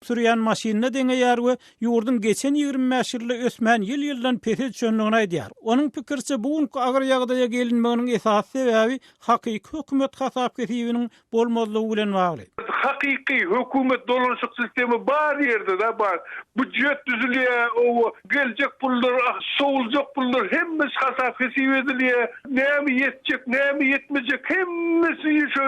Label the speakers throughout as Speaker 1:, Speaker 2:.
Speaker 1: sürýän maşynyna deňeýär we ýurduň geçen 25 ýylda ösmän ýyl-ýyldan pese düşendigini aýdýar. Onuň pikiriçe, bu günki agyr ýagdaýa gelinmeginiň esasy sebäbi hakyky hökümet hasap-hesibiniň bolmazlygy bilen bagly.
Speaker 2: Hakyky hökümet dolanyşyk sistema bar ýerde-de bar. Býujet düzülýär, oba geljek pullar, sowuljak pullar hemmesi hasap-hesip edilýär. Näme ýetjek, näme ýetmejek hemmesi şo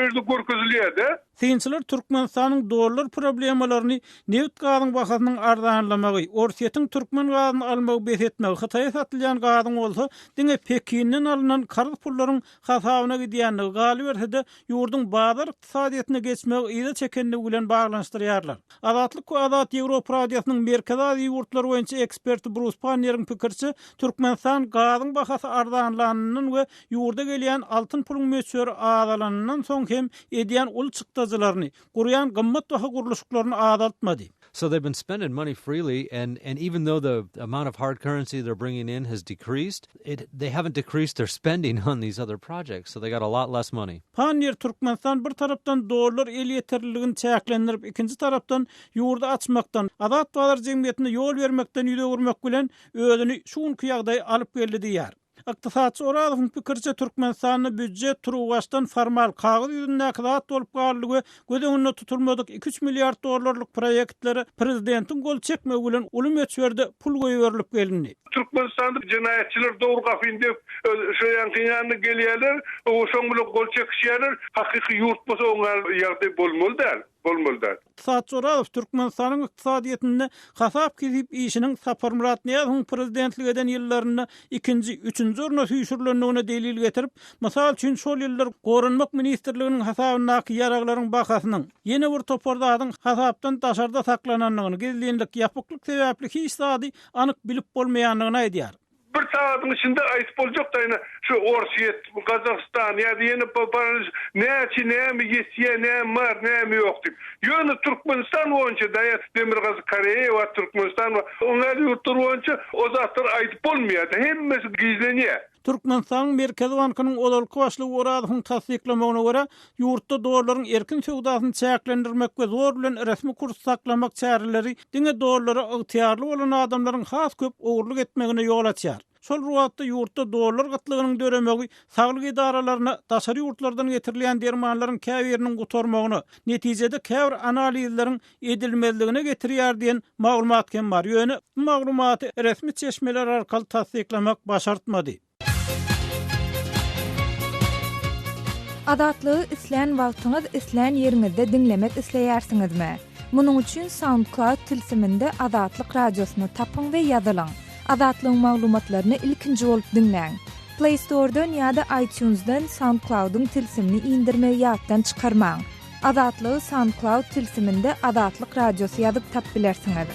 Speaker 2: ýerde görkezilýär-de.
Speaker 1: Synçylar Türkmenistanyň dollar problemalaryny nebit-gazyň bahasynyň arzanlamagy, Orsýetiň türkmen gazyny almagy bes etmegi, Hytaýa satylýan gazyň bolsa diňe Pekinden alnan karz pullaryň hasabyna gidýändigi, galyberse-de, ýurduň bazar ykdysadyýetine geçmegi yza çekendigi bilen baglanyşdyrýarlar. Azatlyk we Azat Ýewropa Radiosynyň Merkezi Aziýa ýurtlary boýunça eksperti Brus Panneriň pikiriçe, Türkmenistan gazyň bahasy arzanlanyndan we ýurda gelýän altyn puluň möçberi azalanyndan soň hem edýän uly çykdajylaryny, gurýan gymmatbaha gurluşyklaryny azaltmady.
Speaker 3: So they've been spending money freely and and even though the amount of hard currency they're bringing in has decreased, it they haven't decreased their spending on these other projects, so they got a lot less money.
Speaker 1: Panniýer Türkmenistan bir tarapdan dollar elýeterliligini çäklendirip, ikinji tarapdan ýurdy açmakdan, azat bazar jemgyýetine ýol bermekden ýüz öwürmek bilen özüni şu günki ýagdaýa alyp geldi diýýär. Ykdysatçy Orazowyň pikiriçe, Türkmenistanda býujet turuwbaşdan formal, kagyz ýüzündäki zat bolup galdy we göz öňünde tutulmadyk iki-üç milliard dollarlyk proýektlere prezidentiň gol çekmegi bilen uly möçberde pul goýberilip gelindi.
Speaker 2: Türkmenistanda jenaýatçylar dogry gapyny döwüp, şo ýaňkyň ýanyna gelýärler, şoň bilen gol çekişýärler. Hakyky ýurt bolsa oň ýaly ýagdaý bolmaly däl. bolmaly däl.
Speaker 1: Ykdysatçy Orazow Türkmenistanyň ykdysadyýetinde hasap-hesip işiniň Saparmyrat Nyýazowyň prezidentlik eden ýyllarynda ikinji, üçünji orna süýşürilendigine delil getirip, mysal üçin, şol ýyllar Goranmak ministrliginiň hasabyndaky ýaraglaryň bahasynyň, ýene bir topar zadyň hasapdan daşarda saklanandygyny, gizlinlik, ýapyklyk sebäpli hiç zady anyk bilip bolmaýandygyny aýdýar.
Speaker 2: Bir sagadyň içinde aýdyp boljak daýna şu Orsýet, Gazagystan ýa-da ýene näçe näme ýetýä näme bar näme ýok diýip. Ýöne Türkmenistan boýunça daýa Demirgazyk Koreýa bar Türkmenistan bar oň ýaly ýurtlar boýunça o zatlary aýdyp bolmaýar-da hemmesi gizlenýä.
Speaker 1: Türkmenistanyň Merkezi bankynyň ozalky başlygy Orazowyň tassyklamagyna görä, ýurtda dollaryň erkin söwdasyny çäklendirmek we zor bilen resmi kursy saklamak çäreleri diňe dollara ygtyýarly bolan adamlaryň has köp ogurlyk etmegine ýol açýar. Şol bir wagtda ýurtda dollar gytlygynyň döremegi saglyk edaralaryna daşary ýurtlardan getirilýän dermanlaryň käbiriniň gutarmagyna, netijede käbir analizleriň edilmezligine getirýär diýen maglumat hem bar. Ýöne bu maglumaty resmi çeşmeler arkaly tassyklamak başartmady.
Speaker 4: Azatlygy islän wagtyňyz, islän ýeriňizde diňlemek isleýärsiňizmi? Munuň üçin SoundCloud tilsiminde Azatlyk Radiosyny tapyň we ýazylyň. Azatlygyň maglumatlaryny ilkinji bolup diňläň. Play Store-dan ýa-da iTunes-dan SoundCloud-yň tilsimini indirmegi ýatdan çykarmaň. Azatlygy SoundCloud tilsiminde Azatlyk Radiosy ýazyp tap bilersiňiz.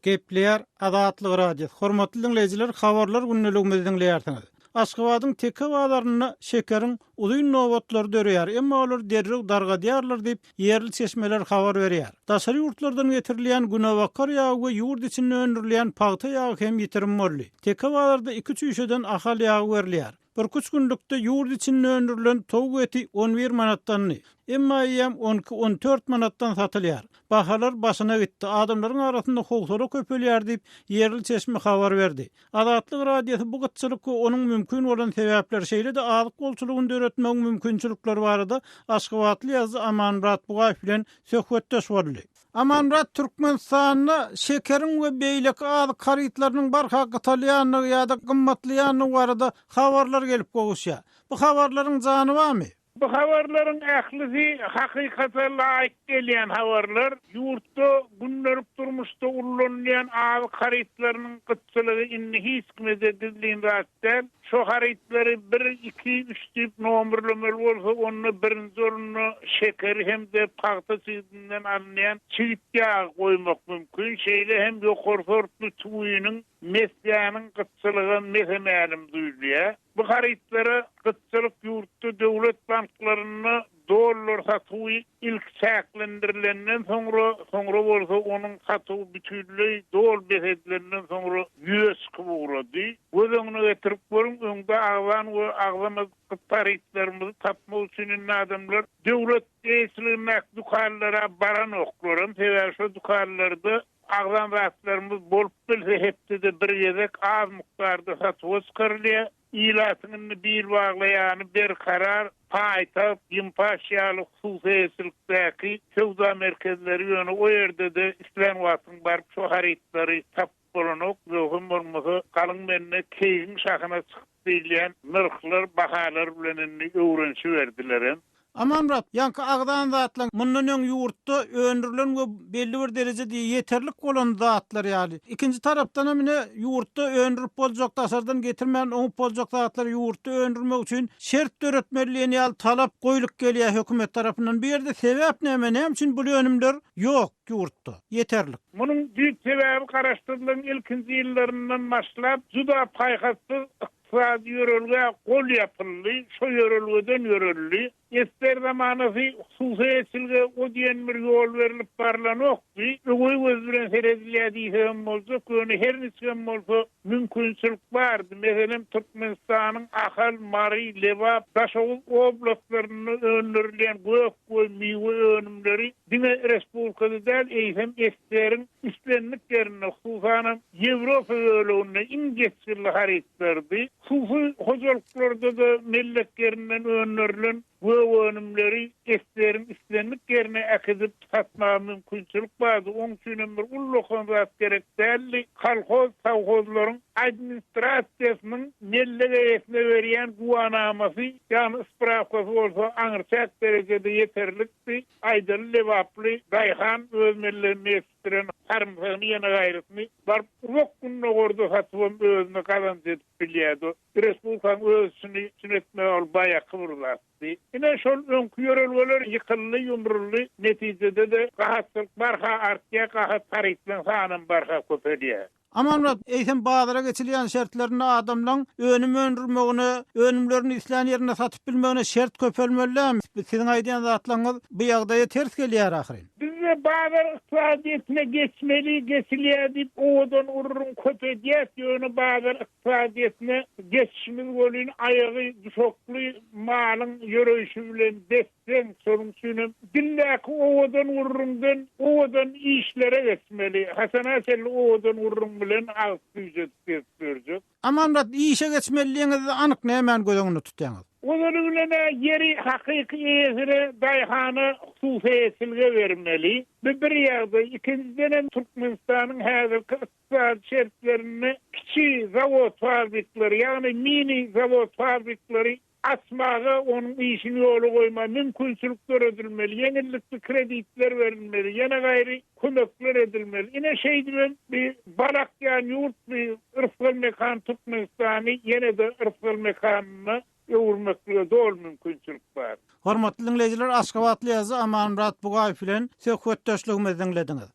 Speaker 1: Gepleýär Azatlyk Radiosy. Hormatly diňleýjiler, habarlar gündeligimizi diňleýärsiňiz. Aşgabadyň Teke bazarynda şekeriň uzyn nobatlary döreýär, emma olary derrew dargadýarlar diýip, ýerli çeşmeler habar berýär. Daşary ýurtlardan getirilýän günebakar ýagy we ýurt içinde öndürilýän pagta ýagy hem ýitirim boldy. Teke bazarda iki çüýşeden Ahal ýagy berilýär. Birküç günlükde ýurt içinde öndürilen towuk eti on bir manatdandy. Emma eýýäm on iki, on dört manatdan satylýar. Bahalar başyna gitdi, adamlaryň arasynda howsala köpelýär diýip, ýerli çeşme habar berdi. Azatlyk Radiosy bu gytçylyk we onuň mümkin bolan sebäpleri, şeýle-de azyk bolçulygyny döretmegiň mümkinçilikleri barada aşgabatly ýazyjy Amanmyrat Bugaýew bilen söhbetdeş boldy. Amanmyrat, Türkmenistanda şekeriň we beýleki azyk harytlarynyň barha gytalýandygy ýa-da gymmatlaýandygy barada habarlar gelip gowuşýar. Bu habarlaryň jany barmy?
Speaker 5: Bu habarlaryň ählisi hakykata laýyk gelýän habarlar. Ýurtda gündelik durmuşda ullanylýan azyk harytlarynyň gytçylygy indi hiç kime-de gizlin zat däl. Şo harytlary bir, iki, üç diýip nomerlemeli bolsa, onda birinji orunda şekeri hem-de pagta çigidinden alynýan çigit ýagy goýmak mümkin. Şeýle hem ýokary sortly tüwiniň, mesgäniň gytçylygam mese-mälim duýulýar. Bu harytlara gytçylyk ýurtda döwlet banklarynda dollar satuwy ilk çäklendirilenden soňra, soňra bolsa onuň satuwy bütinleý doly bes edilenden soňra ýüze çykyp ugrady. Göz öňüne getirip görüň, öňde. Öňde agzan we agzamadyk harytlarymyzy tapmak üçin indi adamlar döwlet eýeçiligindäki dükanlara baranoklaram. Sebäbi şo dükanlarda agzan zatlarymyz bolup bilse hepdede bir gezek az mukdarda satuwa çykarylýar. Ilatyň indi bil baglaýany Berkarar, Paýtagt, Ýimpaş ýaly hususy eýeçilikdäki söwda merkezleri ýöne o ýerde-de islän wagtyň baryp şo harytlary tapyp bolanok, ýogsam bolmasa galyň mende keýgiň şahyna çykyp diýilýän nyrhlar, bahalar bilen indi öwrenişiberdilerem.
Speaker 1: Amanmyrat, ýaňky agzan zatlaň mundan öň ýurtda öndürilen we belli bir derejede ýeterlik bolan zatlar ýaly. Ikinji tarapdanam ine ýurtda öndürip boljak, daşardan getirmän oňup boljak zatlary ýurtda öndürmek üçin şert döretmeli diýen ýaly talap goýlup gelýär hökümet tarapyndan. Bu ýerde sebäp näme? Näme üçin bul önümler ýok ýurtda ýeterlik?
Speaker 5: Munuň düýp sebäbi Garaşsyzlygyň ilkinji ýyllaryndan başlap juda paýhassyz Ykdysady ýörelgä gol ýapyldy, şo ýörelgeden ýöreldi. Esger zamanasy hususy eýeçilige o diýen bir ýol berlip barlanokdy. Öweý göz bilen seredilýär diýsegem boljak, ýöne her niçigem bolsa mümkinçilik bardy. Meselem, Türkmenistanyň Ahal, Mary, Lebap, Daşoguz oblastlarynda öndürilýän gök we miwe önümleri diňe respublikada däl, eýsem SSR-iň islendik ýerinde, hususanam Ýewropa böleginde iň geçginli harytlardy. Hususy hojalyklarda-da mellek ýerinden öndürilen gök önümleri SSR-iň islendik ýerine äkidip satmaga mümkinçilik bardy. Oň üçinem bir ullakan zat gerek däldi. Kolhoz, sowhozlaryň administrasiýasynyň mellek eýesine berýän güwänamasy, ýagny sprawkasy bolsa aňryçäk derejede ýeterlikdi. Aýdaly lebaply daýhan öz melleginde ýetişdiren sarymsagyny ýene gaýrysyny baryp uzak gündogarda satybam özüne gazanç edip bilýärdi. Respublikanyň öz içini üpjün etmegi ol baýaky bir zatdy. Ine şol öňki ýörelgeler ýykyldy, ýumruldy. Netijede-de gahatçylyk barha artýar, gahat harytlaryň sanam barha köpelýär.
Speaker 1: Amanmyrat, eýsem bazara geçilýän şertlerinde adamlaň önüm öndürmegine, önümlerini islän ýerinde satyp bilmegine şert köpelmeli dälmi? Siziň aýdýan zatlaryňyz bu ýagdaýa ters gelýär ahyryn.
Speaker 5: Bizde bazar ykdysadyýetine geçmeli, geçilýär diýip owadan gürrüň köp edýäs, ýöne bazar ykdysadyýetine geçişimiz welin aýagy duşakly malyň ýöreýşi bilen des Sen şonuň üçinem dildäki owadan gürrüňden owadan işlere geçmeli. Haçana çenli owadan gürrüň bilen agyz süýjedip gezip ýörjek?
Speaker 1: Amanmyrat, işe geçmeli diýeňizde anyk nämäni göz öňünde tutýaňyz?
Speaker 5: Ozaly bilen-ä ýeri hakyky eýesine, daýhana hususy eýeçilige bermeli. Bu bir ýagdaý. Ikinjidenem Türkmenistanyň häzirki ykdysady şertlerinde kiçi zawod-fabrikleri, ýagny mini zawod-fabrikleri açmaga, onuň işini ýola goýmaga mümkinçilik döredilmeli, ýeňillikli kreditler berilmeli, ýene gaýry kömekler edilmeli. Ine, şeýdibem bi bal akýan ýurt, bi rysgal mekan Türkmenistany ýene-de rysgal mekanyna öwürmeklige doly mümkinçilik bar.
Speaker 1: Hormatly diňleýjiler, aşgabatly ýazyjy Amanmyrat Bugaýew bilen söhbetdeşligimizi diňlediňiz.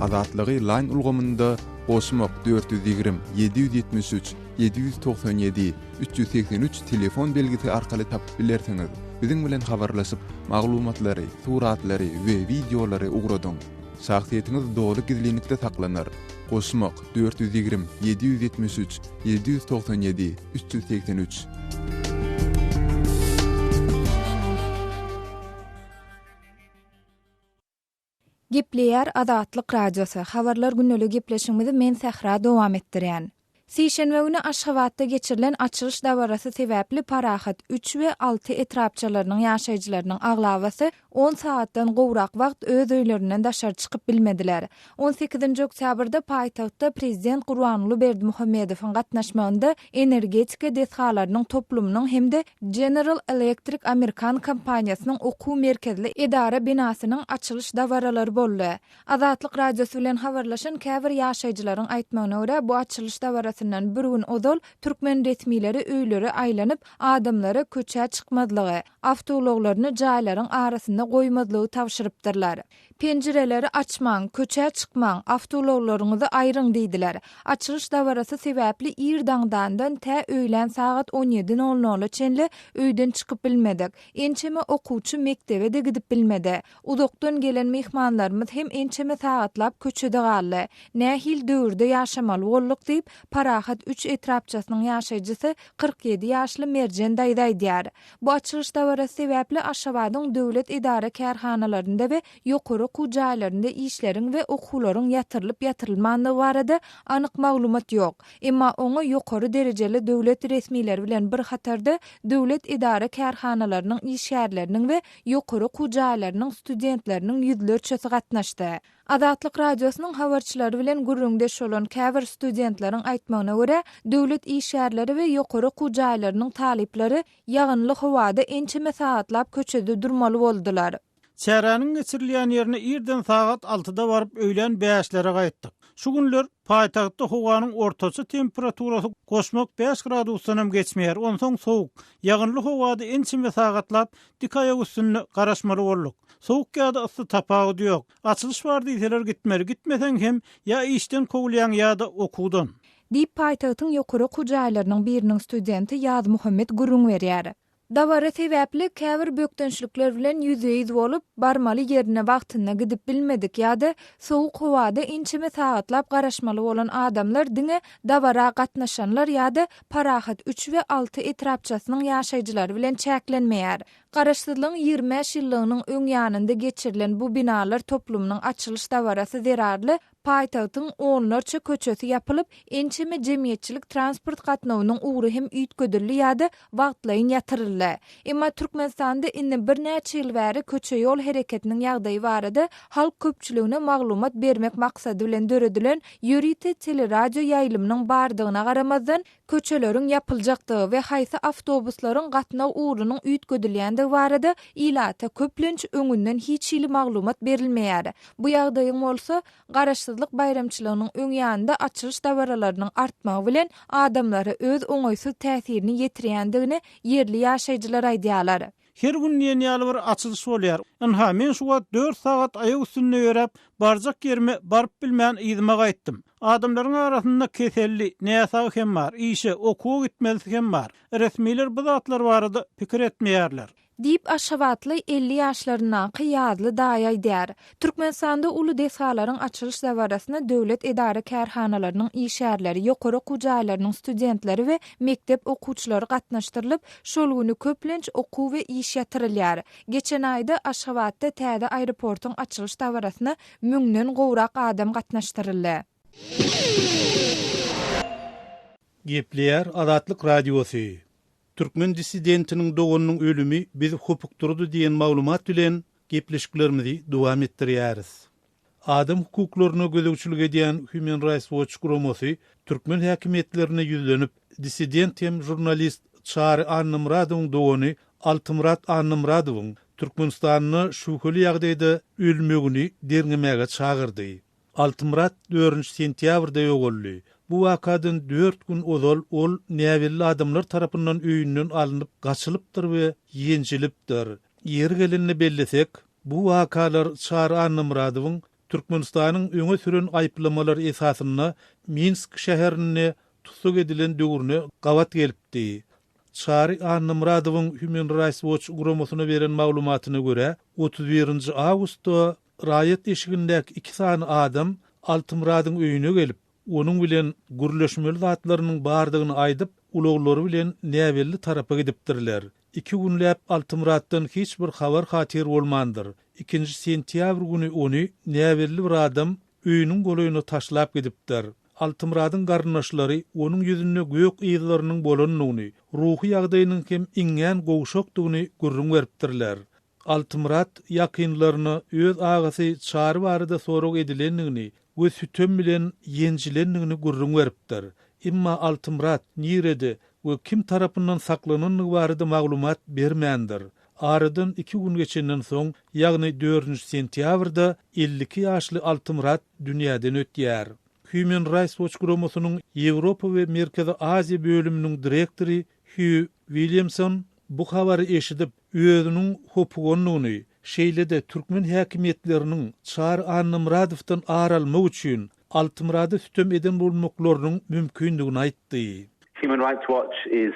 Speaker 6: Azatlygy Line ulgamynda goşmak 420 773 797 383 telefon belgisi arkaly tapyp bilersiňiz. Biziň bilen habarlaşyp, maglumatlary, suratlary we wideolary ugradyň. Şahsyýetiňiz doly gizlinlikde saklanar. Goşmak 420 773 797 383.
Speaker 4: Gepleýär Azatlyk Radiosy, Habarlar gündeliği gepleşigimizi men Sähra dowam etdirýän. Sişenbe güni Aşgabatda geçirilen açylyş dabarasy sebäpli Parahat üç we alty etrapçalarynyň ýaşaýjylarynyň aglabasy on sagatdan gowrak wagt öz öýlerinden daşary çykyp bilmediler. On sekizinji oktýabrda paýtagtda prezident Gurbanguly Berdimuhamedowyň gatnaşmagynda energetika desgalarynyň toplumynyň hem-de General Electric amerikan kompaniýasynyň okuw merkezli edara binasynyň açylyş dabaralary boldy. Azatlyk Radiosy bilen habarlaşan käbir ýaşaýjylaryň aýtmagyna görä, bu açylyş dabarasyndan bir gün ozal türkmen resmileri öýlere aýlanyp, adamlara köçä çykmazlygy, awtoulaglaryny jaýlaryň arasynda. ýanynda goýmazlygy tabşyrypdyrlar. Penjireleri açmaň, köçä çykmaň, awtoulaglaryňyzy aýryň diýdiler. Açylyş dabarasy sebäpli ir daňdandan tä öýlän sagat on ýedi nol nola çenli öýden çykyp bilmedik. Ençeme okuwçy mekdebe-de gidip bilmedi. Uzakdan gelen myhmanlarymyz hem ençeme sagatlap köçede galdy. Nähili döwürde ýaşamaly bolduk diýip, Parahat üç etrapçasynyň ýaşaýjysy 47 ýaşly Merjen daýza aýdýar. Bu açylyş dabarasy sebäpli Aşgabadyň döwlet edara-kärhanalarynda we ýokary okuw jaýlarynda işleriň we okuwlaryň ýatyrylyp-ýatyrylmandygy barada anyk maglumat ýok. Emma oňa ýokary derejeli döwlet resmileri bilen bir hatarda döwlet edara-kärhanalarynyň işgärleriniň we ýokary okuw jaýlarynyň studentleriniň ýüzlerçesi gatnaşdy. Azatlyk Radiosynyň habarçylary bilen gürrüňdeş bolan käbir studentleriň aýtmagyna görä, döwlet işgärleri we ýokary okuw jaýlarynyň talyplary ýagynly howada ençeme sagatlap köçede durmaly boldular.
Speaker 1: Çäräniň geçirilýän ýerine irden sagat altyda baryp, öýlän bäşlere gaýtdyk. Şu günler paýtagtda howanyň ortaça temperaturasy goşmak bäş gradusdan hem geçmeýär, onsoň sowuk, ýagynly howada ençeme sagatlap dik aýak üstünde garaşmaly bolduk. Sowuk ýa-da yssy tapawudy ýok. Açylyş bar diýseler gitmeli, gitmeseň hem ýa işden kowulýaň ýa-da okuwdan.
Speaker 4: Diýip, paýtagtyň ýokary okuw jaýlarynyň biriniň studenti Ýazmuhammet gürrüň berýär. Dabara sebäpli käbir bökdençlikler bilen ýüzbe-ýüz bolup, barmaly ýerine wagtynda gidip bilmedik ýa-da sowuk howada ençeme sagatlap garaşmaly bolan adamlar diňe dabara gatnaşanlar ýa-da Parahat üç we alty etrapçasynyň ýaşaýjylary bilen çäklenmeýär. Garaşsyzlygyň 25 ýyllygynyň öň ýanynda geçirilen bu binalar toplumynyň açylyş dabarasy zerarly paýtagtyň onlarça köçesi ýapylyp, ençeme jemgyýetçilik transport gatnawynyň ugry hem üýtgedildi ýa-da wagtlaýyn ýatyryldy. Emma Türkmenistanda indi birnäçe ýyl bäri köçe-ýol hereketiniň ýagdaýy barada halk köpçüligine maglumat bermek maksady bilen döredilen ýörite teleradio ýaýlymynyň bardygyna garamazdan, köçeleriň ýapyljakdygy we haýsy awtobuslaryň gatnaw ugrunyň üýtgedilýändigi barada ilata köplenç öňünden hiç hili maglumat berilmeýär. Bu ýagdaýyň bolsa, Garaşsyzlyk baýramçylygynyň öň ýanynda açylyş dabaralarynyň artmagy bilen adamlara öz oňaýsyz täsirini ýetirýändigini ýerli ýaşaýjylar aýdýarlar.
Speaker 1: Her gün diýen ýaly bir açylyş bolýar. Ynha, men şu wagt dört sagat aýak üstünde ýöräp, barjak ýerime baryp bilmän yzyma gaýtdym. Adamlaryň arasynda keselli, näsag hem bar, işe, okuwa gitmelisi hem bar. Resmiler bu zatlar barada pikir etmeýärler.
Speaker 4: Diýip, aşgabatly 50 ýaşlaryndaky Ýazly daýy aýdýar. Türkmenistanda uly desgalaryň açylyş dabarasyna döwlet edara-kärhanalarynyň işgärleri, ýokary okuw jaýlarynyň studentleri we mekdep okuwçylary gatnaşdyrylyp, şol güni köplenç okuw we iş ýatyrylýar. Geçen aýda Aşgabatda täze aeroportuň açylyş dabarasyna müňden gowrak adam gatnaşdyryldy.
Speaker 7: Gepleýär Azatlyk Radiosy. Türkmen dissidentiniň doganynyň ölümi bizi hopukdyrdy diýen maglumat bilen gepleşiklerimizi dowam etdirýäris. Adam hukuklaryna gözegçilik edýän Human Rights Watch guramasy türkmen häkimiýetlerine ýüzlenip, dissident hem žurnalist Çary Annamyradowyň dogany Altymyrat Annamyradowyň Türkmenistanda şübheli ýagdaýda ölmegini derňemäge çagyrdy. Altymyrat dördünji sentýabrda ýogaldy. Bu wakadan dört gün ozal ol näbelli adamlar tarapyndan öýünden alnyp gaçylypdyr we ýenjilipdir. Ýeri gelende bellesek, bu wakalar Çary Annamyradowyň Türkmenistanyň öňe süren aýyplamalary esasynda Minsk şäherinde tussag edilen döwrüne gabat gelipdi. Çary Annamyradowyň Human Rights Watch guramasyna beren maglumatyna görä, 31 nji awgustda raýat eşigindäki iki sany adam Altymyradyň öýüne gelip, onuň bilen gürleşmeli zatlarynyň bardygyny aýdyp, ulaglary bilen näbelli tarapa gidipdirler. Iki günläp Altymyratdan hiç bir habar-hatyr bolmandyr. Ikinji sentýabr güni ony näbelli bir adam öýüniň golaýyna taşlap gidipdir. Altymyradyň garyndaşlary onuň ýüzünde gök yzlarynyň bolandygyny, ruhy ýagdaýynyň hem iňňän gowşakdygyny gürrüň beripdirler. Altymyrat ýakynlaryna öz agasy Çary barada sorag edilendigini we sütem bilen ýenjilendigini gürrüň beripdir. Emma Altymyrat nirede we kim tarapyndan saklanandygy barada maglumat bermändir. Aradan iki gün geçenden soň, ýagny dördünji sentýabrda 52 ýaşly Altymyrat dünýäden ötýär. Human Rights Watch guramasynyň Ýewropa we Merkezi Aziýa bölüminiň direktory Hýu Williamson bu habary eşidip, özüniň hopugandygyny. Şeýle-de türkmen häkimiýetleriniň Çary Annamyradowdan ar almak üçin Altymyrada sütem eden bolmaklarynyň mümkindigini aýtdy.
Speaker 8: Human Rights Watch is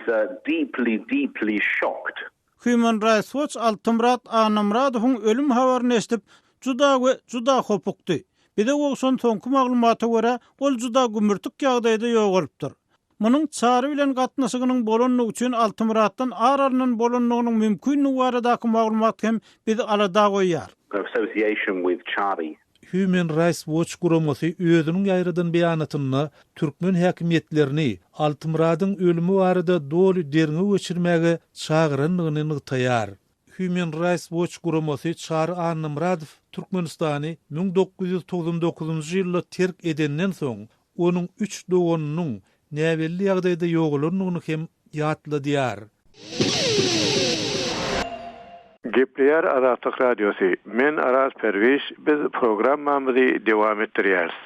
Speaker 8: deeply, deeply shocked.
Speaker 1: Human Rights Watch Altymyrat Annamyradowyň ölüm habaryny eşidip, juda we juda hopukdy. Bize gowşan soňky maglumata görä, ol juda gümürtik ýagdaýda ýogalypdyr. Munuň Çary bilen gatnaşygynyň bolandygy üçin Altymyratdan ar alnan bolandygynyň mümkindigi baradaky maglumat hem bizi alada goýýar.
Speaker 8: association with Chary.
Speaker 7: Human Rights Watch guramasy özüniň ýaýradan beýanatynda türkmen häkimiýetlerini Altymyradyň ölümi barada doly derňew geçirmäge çagyrandygyny nygtaýar. Human Rights Watch guramasy Çary Annamyradow Türkmenistany 1999-njy ýylda terk edenden soň, onuň üç doganynyň näbelli ýagdaýda ýogalandygyny hem ýatladýar.
Speaker 2: Gepleýär Azatlyk Radiosy, Men Araz Perwiş, biz programmamyzy dowam etdirýäris.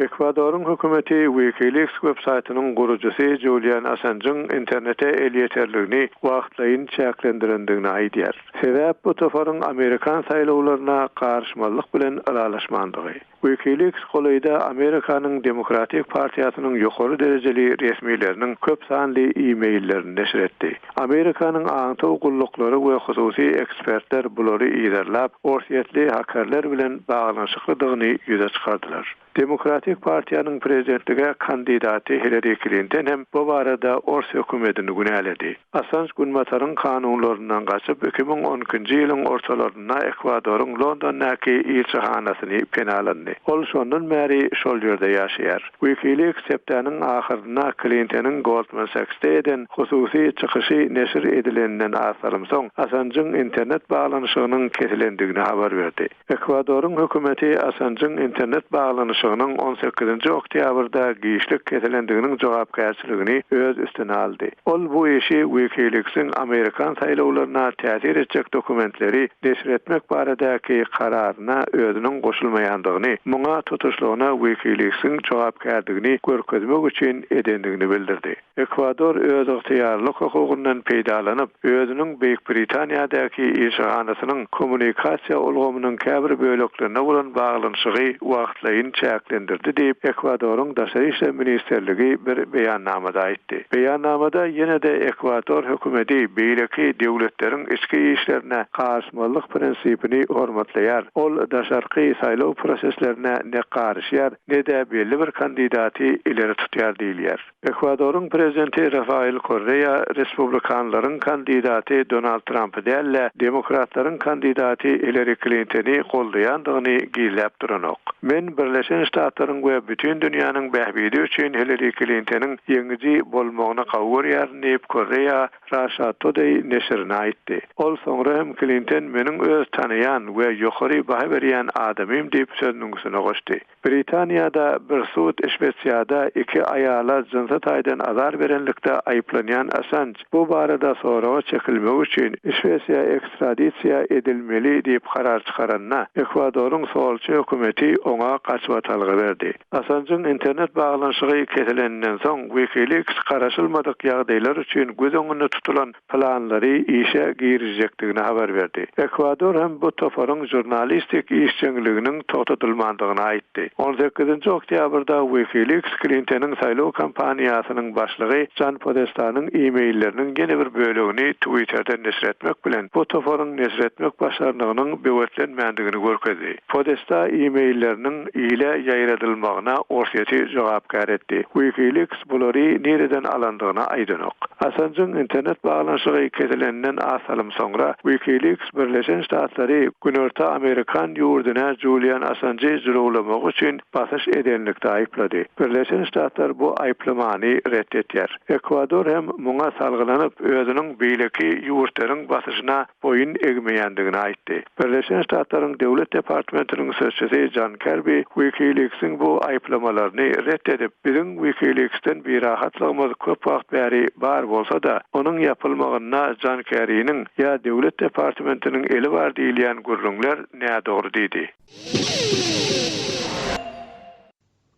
Speaker 2: Ekwadoryň hökümeti WikiLeaks websaýtynyň gurujysy Julian Assanjyň internete elýeterligini wagtlaýyn çäklendirendigini aýdýar. Sebäp bu toparyň amerikan saýlawlaryna garyşmazlyk bilen ylalaşmandygy. WikiLeaks golaýda Amerikanyň Demokratik partiýasynyň ýokary derejeli resmileriniň köp sanly e-maillerini neşir etdi. Amerikanyň aňtaw gulluklary we hususy ekspertler bulary yzarlap, orsýetli hakerler bilen baglanyşyklydygyny ýüze çykardylar. Demokratik partiýanyň prezidentlige kandidaty Hillari Klinton hem bu barada ors hökümedini günäledi. Assanj Günbataryň kanunlaryndan gaçyp, 2012-nji ýylyň ortalarynda Ekwadoryň Londondaky ilçihanasyny penalandy. Ol şondan bäri şol ýerde ýaşaýar. Wikileaks hepdäniň ahyrynda Klintonyň Goldman Sachs-de eden hususy çykyşy neşir edileninden az salym soň, Assanjyň internet baglanyşygynyň kesilendigini habar berdi. Ekwadoryň hökümeti Assanjyň internet baglanyşygynyň on sekizinji oktýabrda giçlik kesilendiginiň jogapkärçiligini öz üstüne aldy. Ol bu işi WikiLeaks-iň amerikan saýlawlaryna täsir etjek dokumentleri neşir etmek baradaky kararyna özüniň goşulmaýandygyny, muňa tutuşlygyna WikiLeaks-iň jogapkärdigini görkezmek üçin edendigini bildirdi. Ekwador özygtyýarlyk hukugyndan peýdalanyp, özüniň Beýik Britaniýadaky ilçihanasynyň kommunikasiýa ulgamynyň käbir böleklerine bolan baglanyşygy wagtlaýyn çäklendirdi diýip, Ekwadoryň Daşary işler ministrligi bir beýannamada aýtdy. Beýannamada ýene-de Ekwador hökümeti beýleki döwletleriň içki işlerine garyşmazlyk prinsipini hormatlaýar, ol daşarky saýlaw proseslerine ne garyşýar, ne-de belli bir kandidaty ileri tutýar diýilýär. Ekwadoryň prezidenti Rafael Korrea respublikanlaryň kandidaty Donald Trampy däl-de, demokratlaryň kandidaty Hillari Klintony goldaýandygyny gizläp duranok. Men Birleşen Ştatlaryň we bütin dünýäniň bähbidi üçin Hillari Klintonyň ýeňiji bolmagyny gowy görýärin diýip, Korrea Russia Today neşirine aýtdy. Ol soňra hem Klinton meniň öz tanaýan we ýokary baha berýän adamym diýip sözüniň üstüne goşdy. Britaniýada bir sud Şwesiýada iki aýala jynsy taýdan azar berenlikde aýyplanýan Assanj bu barada soraga çekilmegi üçin Şwesiýa ekstradisiýa edilmeli diýip karar çykaranda, Ekwadoryň solçy hökümeti oňa gaçybatalga berdi. Assanjyň internet baglanyşygy kesileninden soň, WikiLeaks garaşylmadyk ýagdaýlar üçin göz öňünde tutulan planlary işe girizjekdigini habar berdi. Ekwador hem bu toparyň žurnalistik işjeňliginiň togtadylmandygyny aýtdy. On sekizinji oktýabrda WikiLeaks Klintonyň saýlaw kampaniýasynyň başlygy Jan Podestanyň e-mailleriniň ýene bir bölegini Twitterde neşir etmek bilen, bu toparyň neşir etmek başarnygynyň böwetlenmändigini görkezdi. Podesta e-mailleriniň ile ýaýradylmagyna Orsýeti jogapkär etdi. WikiLeaks bulary nireden alandygyny aýdanok. Assanjyň internet baglanyşygy kesileninden az salym soňra, WikiLeaks Birleşen Ştatlary Günorta Amerikan ýurduna Julian Assanjy jylawlamagy üçin basyş edenlikde aýyplady. Birleşen Ştatlar bu aýyplamany ret etýär. Ekwador hem muňa salgylanyp, özüniň beýleki ýurtlaryň basyşyna boýun egmeýändigini aýtdy. Birleşen Ştatlaryň Döwlet departamentiniň sözçüsi Jon Kerbi WikiLeaks-iň bu aýyplamalaryny ret edip, Biziň WikiLeaks-den birahatlygymyz köp wagt bäri bar bolsa-da, onuň ýapylmagynda Jon Kerriniň ýa Döwlet departamentiniň eli bar diýilýän gürrüňler nädogry diýdi.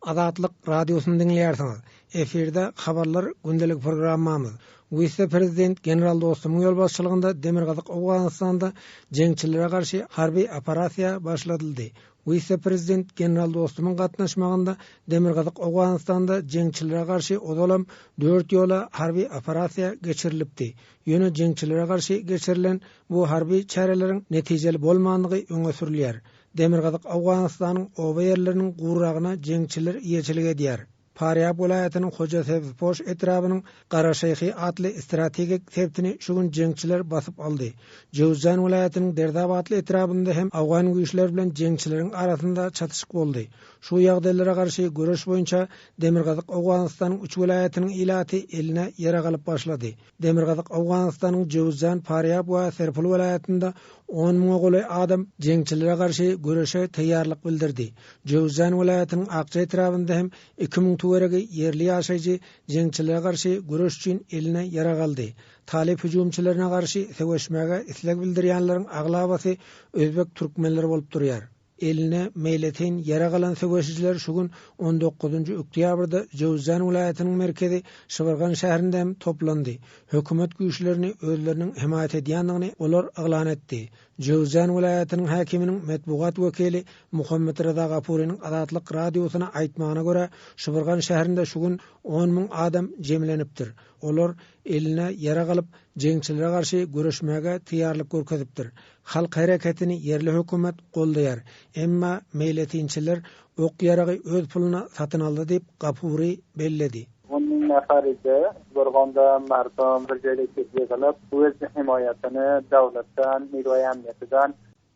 Speaker 9: Azatlyk Radiosyny diňleýärsiňiz. Efirde Habarlar gündelik programmamyz. Wise-prezident general Dostumyň ýolbaşçylygynda Demirgazyk Owganystanda jeňçilere garşy harby operasiýa başladyldy. Wise-prezident general Dostumyň gatnaşmagynda Demirgazyk Owganystanda jeňçilere garşy ozalam dört ýola harby operasiýa geçirilipdi. Ýöne jeňçilere garşy geçirilen bu harby çäreleriň netijeli bolmandygy öňe sürülýär. Demirgazyk Owganystanyň oba ýerleriniň guragyna jeňçiler eýeçilik edýär. Farýab welaýatynyň Hoja Sebzpoş etrabynyň Garaşeýhi atly strategik sebitini şu gün jeňçiler basyp aldy. Jöwüzjan welaýatynyň Derdap atly etrabynda hem awgan güýçleri bilen jeňçileriň arasynda çatyşyk boldy. Şu ýagdaýlara garşy göreş boýunça Demirgazyk Owganystanyň üç welaýatynyň ilaty eline ýarag alyp başlady. Demirgazyk Owganystanyň Jöwüzjan, Farýab we Serpul welaýatynda on müňe golaý adam jeňçilere garşy göreşe taýýarlyk bildirdi. Jöwüzjan welaýatynyň Akja etrabynda hem 2000 töweregi ýerli ýaşaýjy jeňçilere garşy göreş üçin eline ýarag aldy. Talyp hüjümçilerine garşy söweşmäge isleg bildirýänleriň aglabasy özbek türkmenleri bolup durýar. Eline meýletin ýarag alan söweşijiler şu gün on dokuzynjy oktýabrda Jöwüzjan welaýatynyň merkezi Şybyrgan şäherinde hem toplandy. Hökümet güýçlerini özleriniň hemaýat edýändigini olar yglan etdi. Jöwüzjan welaýatynyň häkiminiň metbugat wekili Muhammet Reza Gapurynyň Azatlyk Radiosyna aýtmagyna görä, Şybyrgan şäherinde şu gün 10 müň adam jemlenipdir. Olar eline ýarag alyp, jeňçilere garşy göreşmäge taýýarlyk görkezipdir. Halk hereketini ýerli hökümet goldaýar. Emma meýletinçiler ok-ýaragy öz puluna satyn aldy diýip, Gapuri belledi.
Speaker 10: On müň nafar idi. Gorganda mardum bir joýda ýygylyp, öz hemaýatyny döwletden, nirwaý amniýetidan.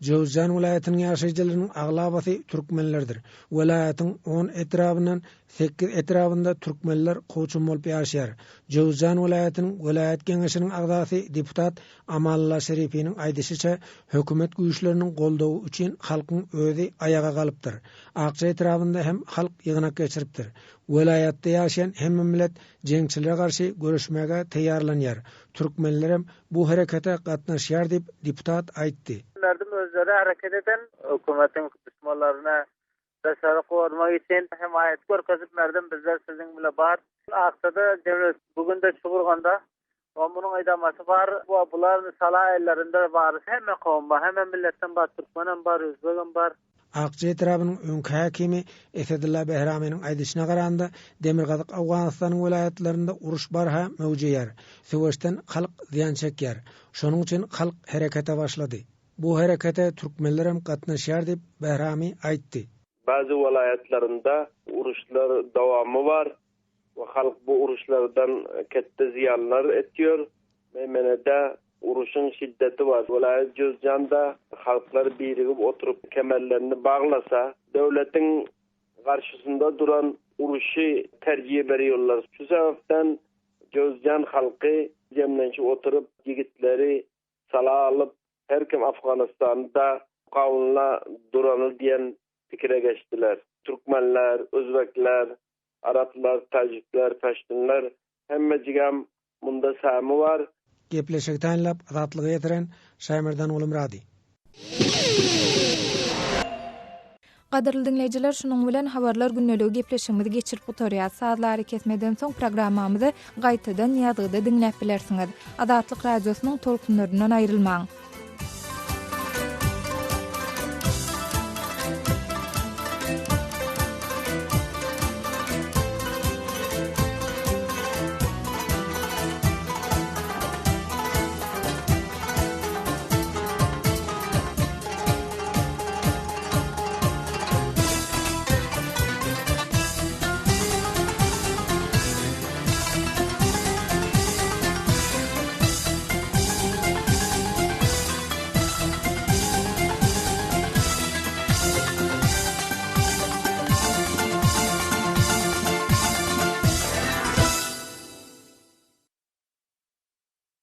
Speaker 9: Jöwüzjan welaýatynyň ýaşaýjylarynyň aglabasy türkmenlerdir. Welaýatyň on etrabyndan sekiz etrabynda türkmenler kowçum bolup ýaşaýar. Jöwüzjan welaýatynyň welaýat geňeşiniň agzasy deputat Amanullah Şerifiniň aýdyşyça, hökümet güýçleriniň goldawy üçin halkyň özi aýaga galypdyr. Akja etrabynda hem halk ýygnak geçiripdir. Welaýatda ýaşaýan hemme millet jeňçilere garşy göreşmäge taýýarlanýar. Türkmenlerem bu herekete gatnaşýar diýip, deputat aýtdy.
Speaker 10: Merdum özleri hereket eden hökümetiň duşmanlaryna daşary kowurmak üçin hemaýat görkezip merdum bizler siziň bile bar. Akjada jemle bu günde Çugurganda we munuň edamasy bar we bular sala ellerinde bar hemme kowum bar hemme milletden bar türkmenem bar özbegem bar.
Speaker 9: Akja etrabynyň öňki häkimi Esedulla Behraminiň aýdyşyna garanda, Demirgazyk Owganystanyň welaýatlarynda uruş barha möwjeýär. Söweşden halk zyýan çekýär. Şonuň üçin halk herekete başlady. Bu herekete türkmenlerem gatnaşýar diýip, Behrami aýtdy.
Speaker 11: Bäzi welaýatlarynda uruşlar dowamy bar we halk bu uruşlardan ketde zyýanlar etýär. Meýmenede uruşyň şiddeti bar. Welaýat Jüzjanda halklar birigip oturyp kemerlerini baglasa, döwletiň garşysynda duran uruşy terjih berýärler. Şu sebäpden Jüzjan halky jemlenşip oturyp ýigitleri sala alyp, her kim Afganystanda gawunla durany diýen pikire geçdiler. Türkmenler, özbekler, araplar, täjikler, peştinler hemmejigem munda sämi bar.
Speaker 9: Gepleşigi taýynlap, Azatlyga ýetiren Şaýmerdan Gulumyrady.
Speaker 4: Gadyrly diňleýjiler, şunuň bilen Habarlar gündeligi gepleşigimizi geçirip gutarýas. Sazly arakesmeden soň programmamyzy gaýtadan ýazgyda diňläp bilersiňiz. Azatlyk Radiosynyň tolkunlaryndan aýrylmaň!